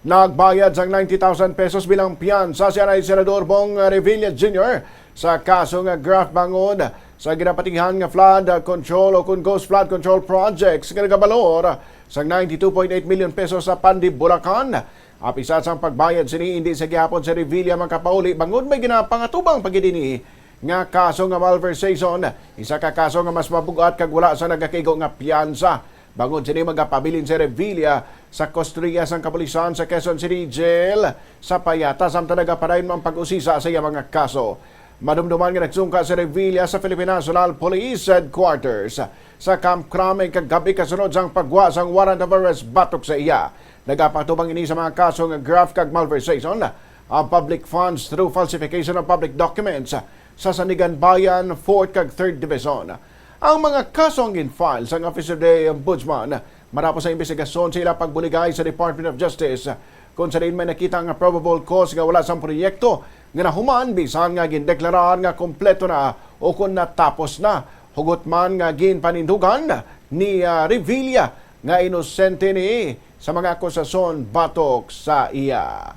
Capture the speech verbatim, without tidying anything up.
Nagbayad sang ninety thousand pesos bilang piyansa si anay Senador Bong Revilla Junior sa kaso nga graft bangod sa ginapatihan nga flood control o kun ghost flood control projects nga nagabalor sang ninety two point eight million pesos sa Pandi, Bulacan. Apisat sang pagbayad sini, hindi sa gihapon si Revilla makapauli bangod may ginapangatubang pa gid ini nga kaso nga malversation, isa ka kaso nga mas mabugat kag wala sa nagakaigo nga piyansa. Bangod sini, magapabilin si Revilla sa kustodiya sang kapulisan sa Quezon City Jail sa Payata, samtang nagapadayon ang pag-usisa sa iya mga kaso. Madumduman nga nagsungka si Revilla sa Philippine National Police Headquarters sa Camp Crame kagab-i kasunod sang pagwa sang warrant of arrest batok sa iya. Nagapatubang ini sa mga kaso nga graft kag malversation of public funds through falsification of public documents sa Sandiganbayan, fourth kag third Division. Ang mga kaso ang gin-file sang Office of the Ombudsman matapos sa imbestigasyon sa ila pagbuligay sa Department of Justice, kung sa diin may nakita nga probable cause nga wala sang proyekto nga nahuman bisan nga gindeklarar nga kompleto na o kon natapos na, hugot man nga ginpanindugan ni, ah, Revilla nga inosente ni sa mga akusasyon batok sa iya.